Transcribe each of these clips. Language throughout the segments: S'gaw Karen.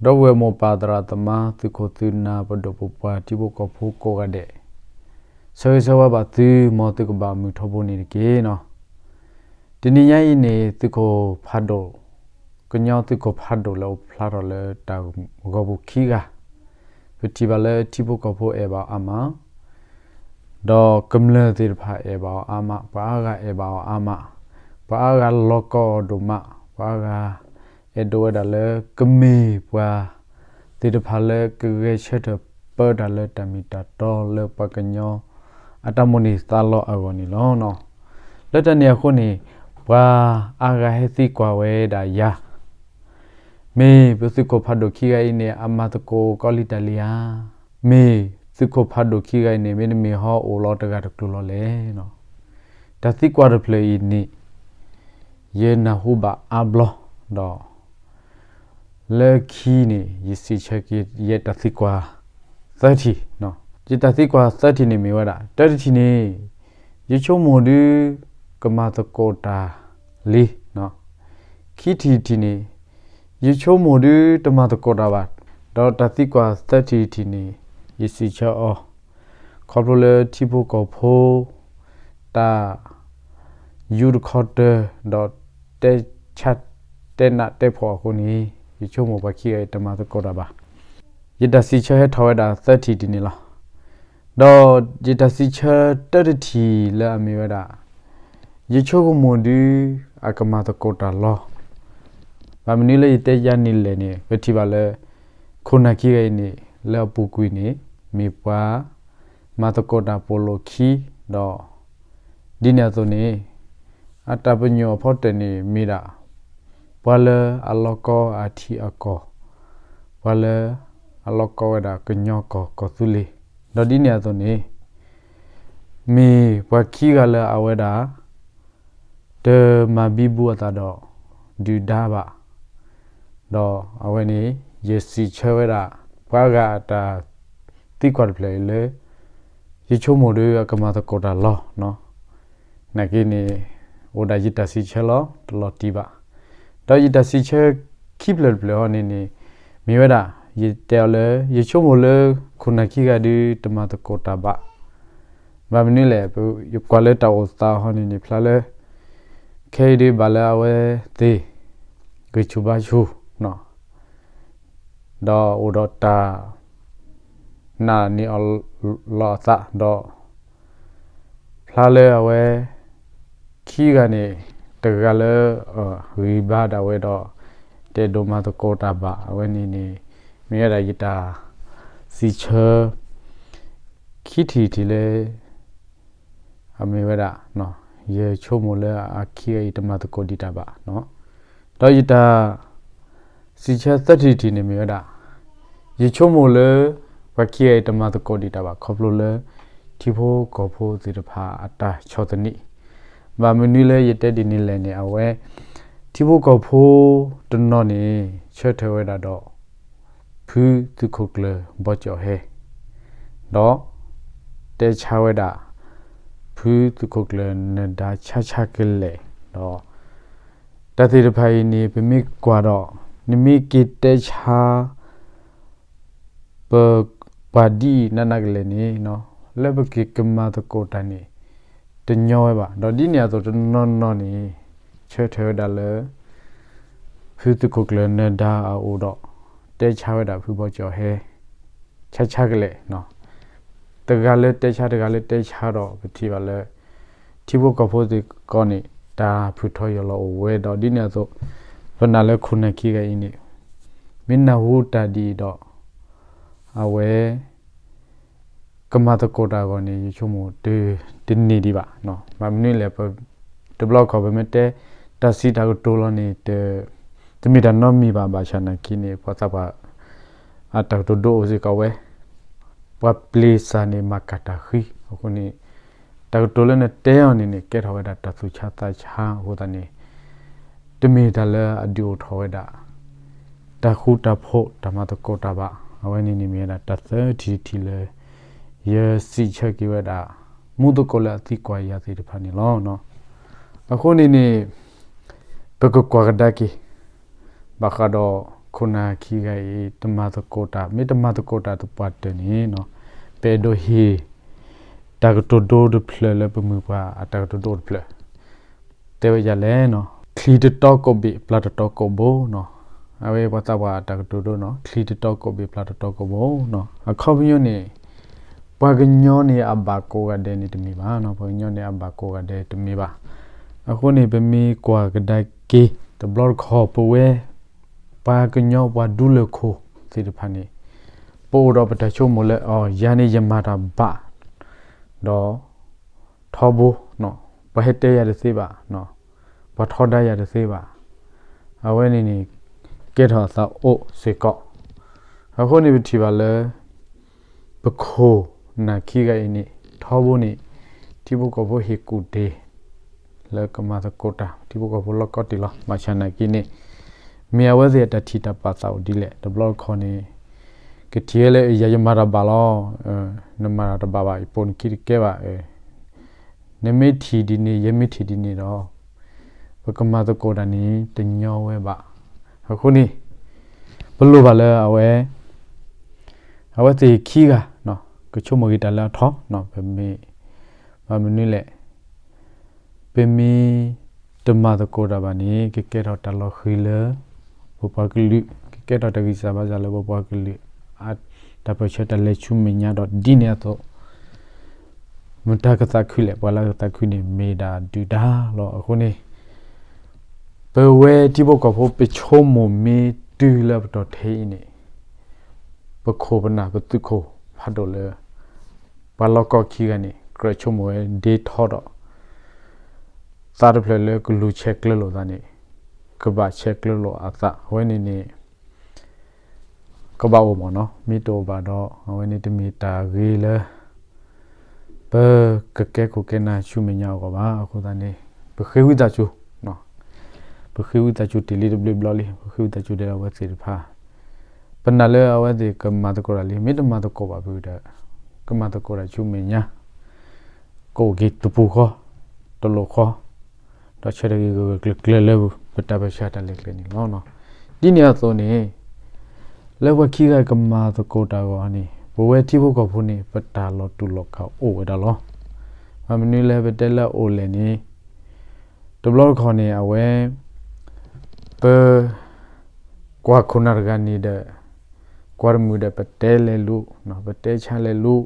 ဒီပုၢ်ဝဲၢ်မိၢ်ပၢ်သရၣ်သမါ သုးခိၣ်သုးနၢ် ပဒိၣ်ပပှၢ် ထံဖိကီၢ်ဖိကိးဂၤဒဲး, ဆၢဂ့ၤဆၢဝါဘၣ်သု မ်သုကဘၣ်မုာ်ထီဘိန့ၣ်တက့ၢ်နီၤ. တနံၤညါအံၤန့ၣ် သုးခိၣ်ဖးဒိၣ်, ကညီသုးခိၣ်ဖးဒိၣ်လၢအိၣ်ဖျါထီၣ်လၢတၢ်ဂီၤပူၤခံဂၤ, ပထံၣ်ဘၣ်လၢထံဖိကီၢ်ဖိအဲၣ်ဘၣ်အီၤအါမး, ဒီးကမျၢၢ်သ့ၣ်တဖၣ်အဲၣ်ဘၣ်အီၤအါမး, ပှၤအါဂၤအဲၣ်ဘၣ်အီၤအါမး, ပှၤအါဂၤလီၤကီအီၤဒိၣ်မး, ပှၤအါဂၤ အဲၣ်ဒိးဝဲဒၣ်လၢကမ့ၢ်ပှၤသ့ၣ်တဖၣ်လၢကဂဲၤဆၢထၢၣ်ပၢတၢ်လၢတၢ်မ့ၢ်တၢ်တီလၢပှၤကညီအတၢ်မိၣ်န့ၢ်သးလီအဂီၢ်န့ၣ်လီၤ. လၢတၢ်န့ၣ်အဃိန့ၣ် ပှၤအါဂၤဟဲသံကွၢ်ဝဲဒၣ်ယၤ, မ့ၢ်ပသုးခိၣ်ဖးဒိၣ်ခံဂၤအံၤန့ၣ် အမၤသကိးကီလံတၢ်လံဧါ, မ့ၢ်သုးခိၣ်ဖးဒိၣ်ခံဂၤအံၤန့ၣ် မ့တမ့ၢ်ဟီအိၣ်လီၤတဂၤတကျိၤလီၤလဲၣ်. တၢ်သံကွၢ်တဖျၢၣ်အံၤန့ၣ် ယနၢ်ဟူဘၣ်အါဘျီ, ဒီးလၢခံန့ၣ် ယစံးဆၢက့ၤယတၢ်သံကွၢ်သၢထံၣ်, ယတၢ်သံကွၢ်သၢထံၣ်န့ၣ်မ့ၢ်ဝဲဒၣ်, တၢတထံၣ်န့ၣ် ယဆိကမိၣ်ဒု ကမၤသကိးတၢ်လံ, ခံထံၣ်တထံၣ်န့ၣ် ယဆိကမိၣ်ဒုတမၤသကိးတၢ်ဘၣ်, ဒီးတၢ်သံကွၢ်သၢထံၣ်တထံၣ်န့ၣ် ယစံးဆၢအီၤ ခီဖျိလၢထံဖိကီၢ်ဖိ တၢ်ယူတခီတၢၤ ဒီးတဲဆါတဲနးတဲဖှီၣ်အဃိန့ၣ် ယဆိကမိၣ်ပှၤခံဂၤအံၤတမၤသကိးတၢ်ဘၣ်. ယတၢ်စံးဆၢဟဲထီၣ်ဝဲဒၣ်သၢထံၣ်ဒ်န့ၣ်လီၤ. ဒီးယတၢ်စံးဆၢတၢတထံၣ်လၢအမ့ၢ်ဝဲဒၣ် ယဆိကမိၣ်ဒု အကမၤသကိးတၢ်လီၤ. ဘၣ်မနုၤလၢယတဲယၤန့ၣ်လဲၣ်န့ၣ် ပထံၣ်ဘၣ်လၢ ခိၣ်နၢ်ခံဂၤအံၤန့ၣ် လၢအပူၤကွံာ်န့ၣ် မ့ၢ်ပှၤမၤသကိးတၢ်ပိာ်လိာ်ခံ, ဒီးဒ်န့ၣ်အသိးန့ၣ် အတၢ်ပညိၣ်အဖီတၢၢ်န့ၣ်မ့ၢ်ဒၣ် ပှၤလၢအလီၤကီအထံအကီၢ်, ပှၤလၢအလီၤကီဝဲဒၣ်ကညီကီၢ်ကီၢ်သူလ့ၤ, ဒီးဒ်န့ၣ်အသိးန့ၣ် မ့ၢ်ပှၤခံဂၤလၢအဝဲဒၣ် တမၤဘံဘူအသးဒီးဒုၣ်ဒါဘၣ်. ဒီးအဝဲန့ၣ် ယစံးဆၢဝဲဒၣ် ပှၤဂၤအတၢ်သံကွၢ်တဖျၢၣ်အံၤလၢ ယဆိကမိၣ်ဒီးအကမၤသကိးတၢ်လီၤ. နာ်က့န့ၣ် အိၣ်ဒၣ်ယတၢ်စံးဆၢလီၤ တလီၤတံၢ်ဘၣ်. ဒီးယတၢ်စံးဆၢခံဖျၢၣ်တဖျၢၣ်ဟီန့ၣ်န့ၣ် မ့ၢ်ဝဲဒၣ် ယတဲအီၤလၢ ယဆိကမိၣ်လၢ ခိၣ်နၢ်ခံဂၤဒုး တမၤသကိးတၢ်ဘၣ်. ဘၣ်မနုၤလဲၣ် ယကွၢ်လၢတၢ်အိၣ်သးဟီန့ၣ်န့ၣ် ဖျါလၢ ခဲအံၤဒုးဘၣ်လၢအဝဲသ့ၣ် ဂံၢ်ဆူၣ်ဘါဆူၣ် ဒီးအိၣ်ဒီးတၢ်နာ်န့ၢ်အီၤလီၤအသး ဒီးဖျါလၢအဝဲ ခံဂၤန့ၣ် တဂၤလၢ ဂံၢ်ဘါဒၣ်ဝဲဒီး တအဲၣ်ဒိးမၤသကိးတၢ်ဘၣ် အဝဲန့ၣ်န့ၣ် မ့ၢ်ဝဲဒၣ်ယတၢ်စံးဆၢ ခံထံၣ်တထံၣ်လၢ အမ့ၢ်ဝဲဒၣ် ယဆိကမိၣ်လၢအခံဂၤအံၤတမၤသကိးဒံးတၢ်ဘၣ်. ဒီးယတၢ်စံးဆၢသၢထံၣ်တထံၣ်န့ၣ်မ့ၢ်ဝဲဒၣ် ယဆိကမိၣ်လၢ ပှၤခံဂၤအံၤတမၤသကိးဒံးတၢ်ဘၣ် ခီဖျိလၢ ထံဖိကီၢ်ဖိသ့ၣ်တဖၣ်အတၢ်ဆီၣ်သနံး ဘၣ်မနုၤလၢယတဲဒ်န့ၣ်လဲၣ်န့ၣ် အဝဲ ထံဖိကီၢ်ဖိတနီၤန့ၣ် ဆၢထၢၣ်ဝဲဒၣ်ဒီး ဖုသုးခိၣ်ကျၢၢ်ဘီကၠီၣ်ဟဲ ဒီး တဲဆါဝဲဒၣ် ဖုသုးခိၣ်ကျၢၢ်နၢၤဒါဆါဆါကလဲာ် ဒီး တၢ်သ့ၣ်တဖၣ်အံၤန့ၣ် ပမ့ၢ်ကွၢ်ဒီး နမ့ၢ်က့ၤတဲဆါ ပ ပှၤဒ်အံၤနးနးကလဲာ်န့ၣ် လၢပက့ၤကမၤသကိးတၢ်န့ၣ် တညီဝဲဘၣ်. ဒီးဒ်န့ၣ်အသိးတနီၤနီၤန့ၣ် ဆၢထၢၣ်ဝဲဒၣ်လၢ ဖုသုးခိၣ်ကျၢၢ်နၢၤဒါအအိၣ်ဒီး တဲဆါဝဲဒၣ်ဖုဘီကၠီၣ်ဟဲ ဆါဆါကလဲာ် တဂၤလၢတဲဆါ တဂၤလၢတဲဆါဒီး ပထံၣ်ဘၣ်လၢ ထံဖိကီၢ်ဖိသ့ၣ်တဖၣ်န့ၣ် တၢ်ဖုၣ်ထီၣ်ယီၢ်လီၤအိၣ်ဝဲဒီး ဒ်န့ၣ်အသိး ပနာ်လၢခိၣ်နၢ်ခံဂၤအံၤန့ၣ် မ့ၢ်နၢ်ဟူတၢ်ဒ်အံၤဒီး အဝဲ ကမၤသကိးတၢ်အဂီၢ်န့ၣ် ယဆိကမိၣ်တန့ၢ်ဒံးဘၣ်. ဘၣ်မနုၤလဲၣ် တဘျီခီၣ်ပမ့ၢ်တဲ တၢ်စံးတၢ်ကတိၤလီၤန့ၣ် တမ့ၢ်တၢ်နီတမံၤဘၣ်. ဘၣ်ဆၣ်နာ်က့န့ၣ် ပှၤသးပှၢ် အတၢ်ကတိၤဒိအိၣ်စ့ၢ်ကီးဝဲ ပှၤပျ့ၤစၢ်န့ၣ် မၤကၢ်တၢ်ဃံအဃိန့ၣ် တၢ်ကတိၤလၢနတဲအီၤန့ၣ်န့ၣ် ကဲထီၣ်ဝဲဒၣ်တၢ်သူၣ်ဆါသးဆါအဃိသတးန့ၣ် တမ့ၢ်တၢ်လၢအဒုးအိၣ်ထီၣ်ဝဲဒၣ် တၢ်ဃူတၢ်ဖိး တၢ်မၤသကိးတၢ်ဘၣ်. အဝဲန့ၣ်န့ၣ်မ့ၢ်ဝဲဒၣ်တၢ်သၢထံၣ်တထံၣ်လၢ ယစံးဆၢက့ၤဝဲဒၣ် မူသကိးလၢအသံကွၢ်ယၤသ့ၣ်တဖၣ်န့ၣ်လီၤ. အဃိန့ၣ်န့ၣ် ပကကွၢ်ကဒါက့ၤ ဘၣ်ဃးဒီး ပဝဲခိၣ်နၢ်ခံဂၤအံၤ တမၤသကိးတၢ်, မ့ၢ်တမၤသကိးတၢ်သပှၢ်တၢၢ်န့ၣ်, ပအဲၣ်ဒိးဟ့ၣ် တၢ်ကတိၤဒိတဖျၢၣ်လၢပမိၢ်ပှၢ်အတၢ်ကတိၤဒိတဖျၢၣ်, တဲဝဲဒ်လဲၣ်, ချံတတီကိးဘ့ၣ် ပျၢ်တတီကိးဘိနီၤ. အဝဲပှၤသးပှၢ်အတၢ်ကတိၤဒိနီၤ, ချံတတီကိးဘ့ၣ် ပျၢ်တတီကိးဘိနီၤ. အခီပညီန့ၣ် ပှၤကညီန့ၣ်အဘၣ်ကိးဂၤဒဲးန့ၣ်တမ့ၢ်ဘၣ်, ပှၤကညီန့ၣ်အဘၣ်ကိးဂၤဒဲးတမ့ၢ်ဘၣ်. အဃိန့ၣ် ပမ့ၢ်ကွၢ်ကဒါက့ၤ တဘျီတခီၣ် ပဝဲ ပှၤကညီပှၤဒူလၢၢ်ခိၣ်သ့ၣ်တဖၣ်န့ၣ်, ပအိၣ်ဒီးပတၢ်ဆိကမိၣ်လၢ အီၤ ယၤန့ၣ်ယမၤတၢ်ဘၣ် ဒီး ထီဘိ, ပှၤဟဲတဲယၤတသ့ဘၣ်, ပှၤထီဒါယၤတသ့ဘၣ်. အဝဲန့ၣ်န့ၣ် ကဲထီၣ်အသးအိၣ်စ့ၢ်ကီး. အဃိန့ၣ်ပထံၣ်ဘၣ်လၢ ပခိၣ်နၢ်ခံဂၤအံၤန့ၣ် ထီဘိန့ၣ် ထံဖိကီၢ်ဖိဟ့ၣ်ကူၣ်တ့ၢ် လၢကမၤသကိးတၢ် ထံဖိကီၢ်ဖိလီၢ်ကီၢ်တံၢ်လီၤ. ဘၣ်ဆၣ်နာ်က့န့ၣ် မ့ၢ်အဝဲသ့ၣ်အတၢ်ထံၣ်တၢ်ပာ်သးအိၣ်ဒ်လဲၣ်. တဘျီတခီၣ်န့ၣ် ကထံၣ်ဝဲလၢ ယၤယမၤတၢ်ဘၣ်လီၤ, နမၤတၢ်တဘၣ်ဘၣ် ယပိာ်နခံတကဲဘၣ်, နမ့ၢ်ထံၣ်ဒ်န့ၣ် ယမ့ၢ်ထံၣ်ဒ်န့ၣ်ဒီး ပကမၤသကိးတၢ်န့ၣ် တညီဝဲဘၣ်. အဃိန့ၣ် ပလိၣ်ဘၣ်လၢအဝဲ အဝဲသ့ၣ်ခံဂၤ ကဆိကမိၣ်က့ၤတၢ်လၢအထီ, ပမ့ၢ် ဘၣ်မနုၤလဲၣ်, ပမ့ၢ်တမၤသကိးတၢ်ဘၣ်န့ၣ် ကကဲထီၣ်တၢ်လီၤဃံၤလၢ ပပှၤကလုာ်, ကကဲထီၣ်တၢ်ဂံၢ်စၢ်ဘါစၢ်လၢပပှၤကလုာ် အတၢ်ပၢၢ်ဆၢတၢ်လဲၤဆူမဲာ်ညါဒီး ဒ်န့ၣ်အသိး မတၤကသးခုလဲၣ်, ပှၤလၢကသးခုန့ၣ် မ့ၢ်ဒၣ်ဒုၣ်ဒါလီၤ. အဃိန့ၣ် ပဝဲထံဖိကီၢ်ဖိ ပဆိကမိၣ်မ့ၢ်တုၤလၢပတီၢ်ထဲအံၤန့ၣ် ပခိၣ်ပနၢ်ပသုးခိၣ်ဖးဒိၣ်လၢ ပှၤလီၢ်ကီၢ်ခံဂၤန့ၣ် ကြၢးဆိကမိၣ်ဝဲဒ်ထီဒီး သးတဖျၢၣ်လၢကလူၤဆဲးကျၢလိာ်သးန့ၣ် ကဘၣ်ဆဲးကျၢလိာ်အသး အဝဲန့ၣ်န့ၣ် ကဘၣ်အိၣ်မးနီၤ. မ့ၢ်တအိၣ်ဘၣ်ဒီး အဝဲန့ၣ်တမ့ၢ်တၢ်ဂ့ၤလၢ ပကကဲခိၣ်ကဲနၢ်ဆူမဲာ်ညါအဂီၢ်ဘၣ်. အဃိသတးန့ၣ် ပဃ့ဝံသးစူၤ, ပဃ့ဝံသးစူၤတ့ၢ်လံတဘျုးဘျီလံ, ပဃ့ဝံသးစူၤဒဲးအဝဲသ့ၣ်တဖၣ် ပနာ်လၢအဝဲသ့ၣ်ကမၤသကိးတၢ်လံ, မ့ၢ်တမၤသကိးဘၣ်ဖုဒီး ကမၤသကိးတၢ်ဆူမဲာ်ညါ ကအိၣ်က့ၤတပူၤဃီ, တလိၣ်ဃီ, ဒီးဆၢတဂ့ၤဂၢၢ်ဂၢၢ်ကျၢၤကျၢၤလၢပတၢ်ပၢၢ်ဆၢတၢ်လဲၤကျဲန့ၣ်လီၤ. ဒ်န့ၣ်အသိးန့ၣ် လၢပှၤခံဂၤကမၤသကိးတၢ်အဂီၢ်န့ၣ် ပဝဲထံဖိကီၢ်ဖိန့ၣ် ပတၢ်လီၤတူာ်လီၤကာ်အိၣ်ဝဲဒၣ်လီၤ. ဘၣ်မနုၤလၢပတဲလၢအအိၣ်လဲၣ်န့ၣ် တဘျီတခီၣ်န့ၣ် အဝဲ ပ ကွၢ်ခိၣ်နၢ်တဂၤန့ၣ်ဒီး ကွၢ်တမုာ်ဒီး ပတဲလဲၤလိၤ, ပတဲဆါလဲၤလိၤ,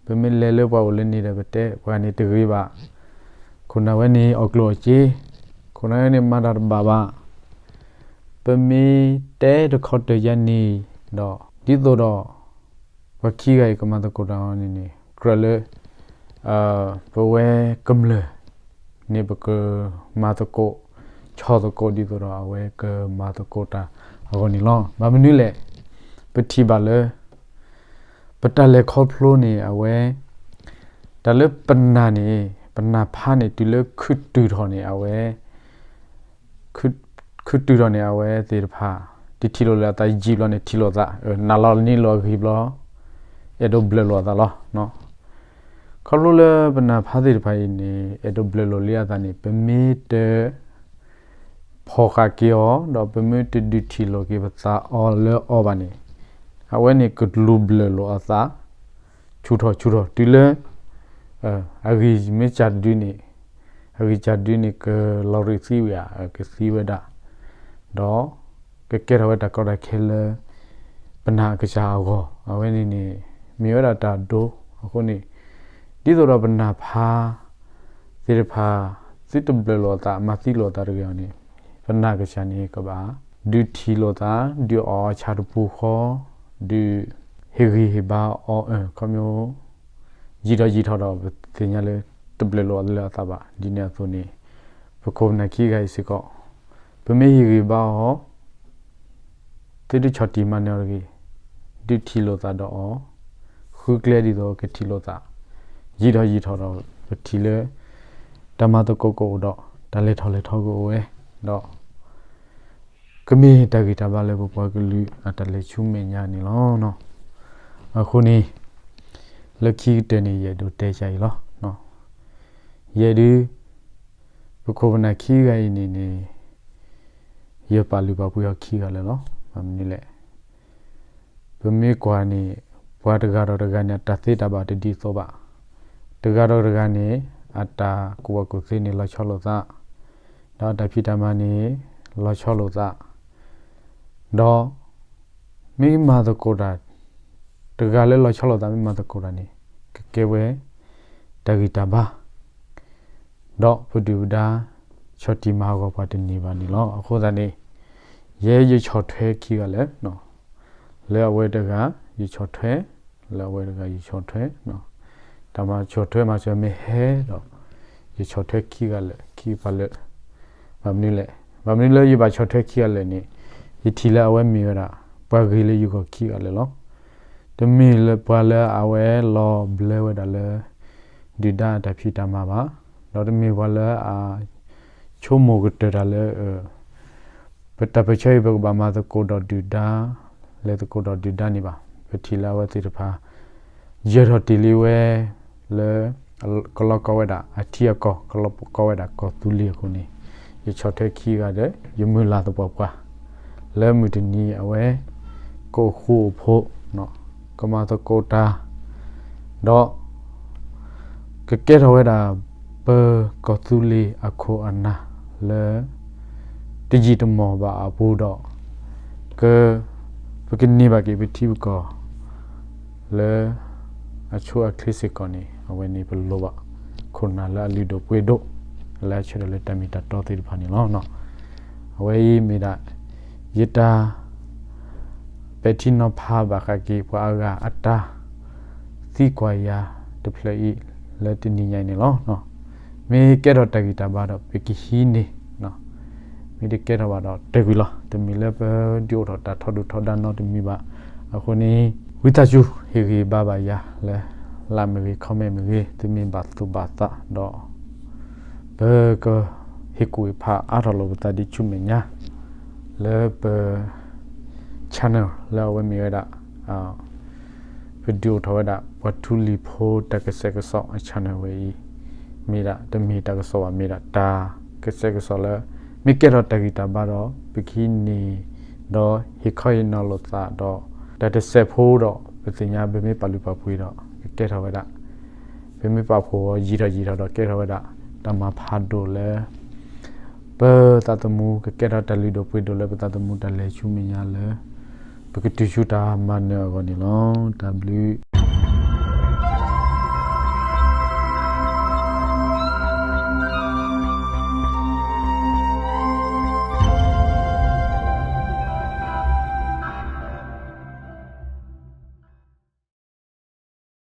ပမ့ၢ်လဲၤလၢပှၤအိၣ်လၢန့ၣ်ဒီး ပတဲပှၤန့ၣ်တဂ့ၤဘၣ်, ခိၣ်နၢ်ဝဲန့ၣ်အီၣ်ကျိၣ်အီၣ်စ့, ခိၣ်နၢ်ဝဲန့ၣ်မၤတၢ်တဘၣ်ဘၣ်, ပမ့ၢ်တဲတခီတၢၢ်ယါန့ၣ်ဒီး ဒ်သိးဒီး ပှၤခံဂၤအံၤကမၤသကိးတၢ်အီၤန့ၣ်န့ၣ် ကြၢးလၢ ပဝဲကမျၢၢ်န့ၣ် ပကမၤသကိး ဆီၣ်သကိးဒ်သိးဒီးအဝဲကမၤသကိးတၢ်အဂီၢ်န့ၣ်လီၤ. ဘၣ်မနုၤလဲၣ်, ပထံၣ်ဘၣ်လၢ ပတၢ်လဲၤခီဖျိန့ၣ် အဝဲ တၢ်လၢပနၢ်န့ၣ် ပနၢ်ဖးန့ၣ် တုၤလၢခုတုၤထီၣ်န့ၣ် အဝဲ ခုတုၤထီၣ်န့ၣ် အဝဲသ့ၣ်တဖၣ် တထံၣ်လိာ်လၢအသးယံာ်ဘျီန့ၣ် ထံၣ်လိာ်သး နၢ်လီၤန့ၢ်လိာ်အဂ့ၤဘျီ အဲၣ်ဒိးဘျၢၣ်လိာ်အသးလီၤ. ခီဖျိလၢပနၢ်ဖးသ့ၣ်တဖၣ်အံၤန့ၣ် အဲၣ်ဒိးဘျၢၣ်လိာ်လံအသးန့ၣ် ပမ့ၢ်တ ဖီၣ်ဃာ်က့ၤအီၤ ဒီးပမ့ၢ်တဒုးထံၣ်လိာ်က့ၤပသးအီၤလၢအီၤဘၣ်န့ၣ် အဝဲန့ၣ်ကလူၤဘျၢၣ်လိာ်အသး ဆူၣ်ထီၣ်ဆူၣ်ထီၣ်တုၤလၢ အဂံၢ်မ့ၢ်စၢ်ဒုန့ၣ် အဂံၢ်စၢ်ဒုန့ၣ် ကလီၤရံးသံဝဲဧါ ကသံဝဲဒၣ် ဒီး ကကဲထီၣ်ဝဲတၢ်ကီတၢ်ခဲလၢ ပနၢ်အကစၢ်အဂီၢ် အဝဲန့ၣ်န့ၣ် မ့ၢ်ဝဲဒၣ်တၢ်ဒိ အဃိန့ၣ် ဒ်သိးဒီးပနၢ်ဖးသ့ၣ်တဖၣ် သုတဘျၢၣ်လိာ်အသး မၤသံလိာ်အသးတဂ့ၤအီၤန့ၣ် ပနၢ်ကစၢ်န့ၣ်ကဘၣ် ဒုးထံၣ်လိာ်သး ဒုးအီၣ်အဆၣ်တပူၤဃီ ဒုးဟ့ၣ်ဂံၢ်ဟ့ၣ်ဘါအီၤ ခီဖျိ ယံာ်ထီၣ်ယံာ်ထီၣ်ဒီး ပသ့ၣ်ညါလၢ တဘျၢၣ်လိာ်အီၤလၢအသးဘၣ်. ဒ်န့ၣ်အသိးန့ၣ် ပခိၣ်ပနၢ်ခံဂၤအံၤစ့ၢ်ကီး ပမ့ၢ်ဟ့ၣ်ဂံၢ်ဘါအီၤ သုတဆီၣ်တံၢ်မၤနၢၤအီၤတဂ့ၤ, ဒုးထံၣ်လိာ်သးဒီးအီၤ, ဃုကျဲဒ်သိးကထံၣ်လိာ်သး, ယံာ်ထီၣ်ယံာ်ထီၣ်ဒီး ပထံၣ်လၢ တၢ်မၤသကိးကအိၣ်ဒီး တၢ်လဲၤထီၣ်လဲၤထီကအိၣ်ဝဲ, ဒီး ကမ့ၢ်တၢ်ဂံၢ်တၢ်ဘါလၢပပှၤကလုာ်အတၢ်လဲၤဆူမဲာ်ညါန့ၣ်လီၤ. အဃိန့ၣ် လၢခံကတၢၢ်န့ၣ် ယအဲၣ်ဒိးတဲကါအံၤလီၤ. ယဲဒုး ပခိၣ်ပနၢ်ခံဂၤအံၤန့ၣ်န့ၣ် ယပာ်လုၢ်ပာ်ပှ့ၤအီၤခံဂၤလၢာ်လီၤ. မနုၤလဲၣ်, ပမ့ၢ်ကွၢ်န့ၣ် ပှၤတဂၤဒီးတဂၤန့ၣ် အတၢ်သ့တၢ်ဘၣ်တဒ်သိးဘၣ်. တဂၤဒီးတဂၤန့ၣ် အတၢ်ကူၣ်ဘၣ်ကူၣ်သ့န့ၣ် လီၤဆီလိာ်သး, ဒီးအတၢ်ဖံးတၢ်မၤန့ၣ် လီၤဆီလိာ်သး, ဒီးမ့ၢ်မၤသကိးတၢ် တဂၤလၢလီၤဆီလိာ်သး မ့ၢ်မၤသကိးတၢ်န့ၣ် ကကဲဝဲတၢ်ဂံၢ်တၢ်ဘါ ဒီးပဒုၣ်ပဒါ ဆီၣ်တံၢ်မၤဟးဂီၤပှၤတန့ၢ်ဘၣ်န့ၣ်လီၤ. အဃိသတးန့ၣ် ယဲယဆီၣ်ထွဲခံဂၤလၢာ်, လၢအဝဲတဂၤ ယဆီၣ်ထွဲ, လၢအဝဲတဂၤ ယဆီၣ်ထွဲ, တၢ်မၤဆီၣ်ထွဲမၤစၢၤမ့ၢ်ဟဲဒီး ယဆီၣ်ထွဲခံဂၤလၢာ် ခံပှၤလၢာ်. ဘၣ်မနုၤလဲၣ်, ဘၣ်မနုၤလၢယဘၣ်ဆီၣ်ထွဲခံဂၤလၢာ်န့ၣ်, ယထံၣ်လၢအဝဲမ့ၢ်ဝဲဒၣ် ပှၤဂ့ၤလၢယဂီၢ်ခံဂၤလၢာ်လီၤ. တမ့ၢ်လၢပှၤလၢအဝဲလီၤဘျၢဝဲဒၣ်လၢ ဒုၣ်ဒါအတၢ်ဖံးတၢ်မၤဘၣ်, ဒီးတမ့ၢ်ပှၤလၢအ ဆိကမိၣ်ကတၢၢ်တၢ်လၢ ပတၢ်ပၢၢ်ဆၢအံၤ ပကဘၣ်မၤသကိးဒီးဒုၣ်ဒါ, လဲၤသကိးဒီးဒုၣ်ဒါန့ၣ်ဘၣ်. ပထံၣ်လၢအဝဲသ့ၣ်တဖၣ် ယၢၤထီၣ်တ့ၢ်လံဝဲ လၢ ကလီကီဝဲဒၣ်အထံအကီၢ်, ကလီကီဝဲဒၣ်ကီၢ်သူလ့ၤအဃိန့ၣ်, ယဆီၣ်ထွဲခံဂၤဒီး ယမုၢ်လၢ်သပှၢ်ပှၢ် လၢမုၢ်တနံၤအဝဲ ကအိၣ်ဃူအိၣ်ဖိး, ကမၤသကိးတၢ်, ဒီး ကကဲထီၣ်ဝဲဒၣ် ပကီၢ်သူလ့ၤအခိၣ်အနၢ်လၢ တယံာ်တမီၢ်ဘၣ်အပူၤဒီး က ပကန့ၢ်ဘၣ်က့ၤပထံပကီၢ် လၢ အဆိအချ့စ့ၢ်ကီးန့ၣ် အဝဲန့ၣ်ပလိၣ်ဘၣ် ခိၣ်နၢ်လၢအလုၢ်ဒိၣ်ပှ့ၤဒိၣ် လၢအဆၢထၢၣ်လၢတၢ်မ့ၢ်တၢ်တီသ့ၣ်တဖၣ်န့ၣ်လီၤ. အဝဲအံၤမ့ၢ်ဒၣ် ယတၢ် ပဲာ်ထံနီၤဖးဘၣ်ဃးက့ၤ ပှၤအဂၤအတၢ် သံကွၢ်ယၤတဖျၢၣ်အံၤ လၢတနံၤညါအံၤန့ၣ်လီၤ. မ့ၢ်ကဲထီၣ်တၢ်ဂံၢ်တၢ်ဘါဒီး ပကဟံးန့ၢ်, မ့ၢ်တကဲထီၣ်ဘၣ်ဒီး တၢ်ကွံာ်လီၤ. တမ့ၢ်လၢပဒုးအိၣ်ထီၣ်တၢ်ထီဒုၣ်ထီဒါနီတမံၤဘၣ်. အဃိန့ၣ် ဝံသးစူၤ ဟ့ၣ်ဂံၢ်ဘါဘၣ်ယၤလၢ like မ့ၢ်ဂ့ၤ, comment မ့ၢ်ဂ့ၤ, သုမ့ၢ်ဘၣ်သူၣ်ဘၣ်သးဒီး ပက ဟ့ၣ်ကူၣ်ဟ့ၣ်ဖးအါထီၣ်လိာ်ပသးဒ်ဆူမဲာ်ညါ လၢပ channel လၢအဝဲမ့ၢ်ဝဲဒၣ် ပဒုးအိၣ်ထီၣ်ဝဲဒၣ် ပှၤထူလံၤဖိတၢ်ကစဲးကစီးအ channel ဝဲအံၤ မ့ၢ်ဒၣ် တမ့ၢ်တၢ်ကစီၣ်ဘၣ် မ့ၢ်ဒၣ်တၢ်ကစဲးကစီးလၢ မ့ၢ်ကဲထီၣ်တၢ်ဂံၢ်တၢ်ဘါဒီး ပကဟံးန့ၢ် ဒီးဟ့ၣ်ခီဟ့ၣ်နီၤလိာ်သးဒီး တၢ်တစဲးဖိဒီး ပသ့ၣ်ညါ ပမ့ၢ်ပာ်လုၢ်ပာ်ပှ့ၤဒီး ကကဲထီၣ်ဝဲဒၣ် ပမ့ၢ်ပာ်ဖှိၣ်အီၤယံာ်ထီၣ်ယံာ်ထီၣ်ဒီး ကဲထီၣ်ဝဲဒၣ် တၢ်မၤဖးဒိၣ်လၢ ပသးသမူ ကကဲထီၣ်တၢ်လုၢ်ဒိၣ်ပှ့ၤဒိၣ်လၢပသးသမူတၢ်လဲၤဆူမဲာ်ညါလၢ ပကတုၤဆူတၢ်မၤနၢၤအဂီၢ်န့ၣ်လီၤ. တၢ်ဘျုး